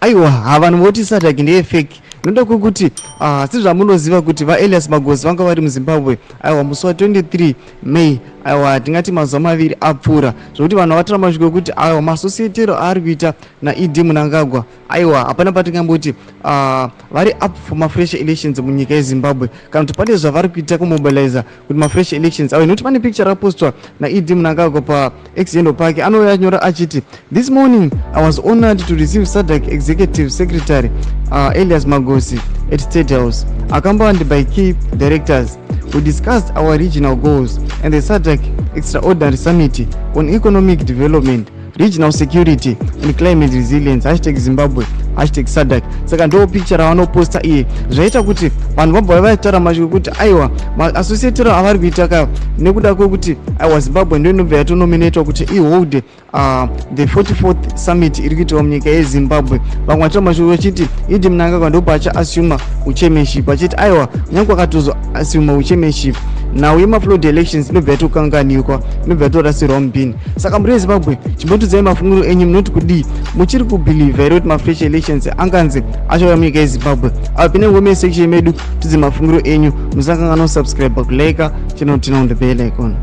Aiwa, ha, vanhu voti SADC ndeyefake noda kwekuti sezvamunoziva kuti vaElias Magosi vanga vari muZimbabwe, aiwa, musi wa23 May, aiwa, tingati mazuva 2 apfuura, zvokuti vanhu vatora mashoko ekuti aiwa, maassociatero aari kuita naED Mnangagwa, aiwa, hapana patingamboti vari up for mafresh elections munyika yeZimbabwe, kana kuti pane zvavari kuita kumobiliza kuti mafresh elections aiwa, nokuti pane picture rapostwa naED Mnangagwa paX handle pake. Anouya anyora achiti, "This morning I was honored to receive SADC Executive Secretary Elias Magosi at State House, accompanied by key directors. We discussed our regional goals and the SADC Extraordinary Summit on Economic Development, Regional Security and Climate Resilience. #Zimbabwe, #SADC." Saka ndo picture ravanoposta iye, zvaita kuti vanhu vabva vaitaura mashoko ekuti aiwa, maassociatero avari kuita ka nekuda kwekuti aiwa, Zimbabwe ndo inobva yatonominatwa kuti iholde the 44th summit iri kuitwa munyika yeZimbabwe. Vamwe vataura mashoko vachiti ED Mnangagwa ndobva achaasuma uchairmanship, achiti aiwa, kunyange akatozoasuma uchairmanship, nhau yemaflawed elections inobva yatokanganikwa, inobva yatorasirwa mubhini. Saka muri yeZimbabwe, chimbotudzai mafungiro enyu. Munoti kudii? Muchiri kubhilivha here kuti mafresh elections anganzi achauya munyika yeZimbabwe? Apa pine comment section medu, tudze mafungiro enyu. Musakanganwa kusubscribe, kulike channel, turn on the bell icon.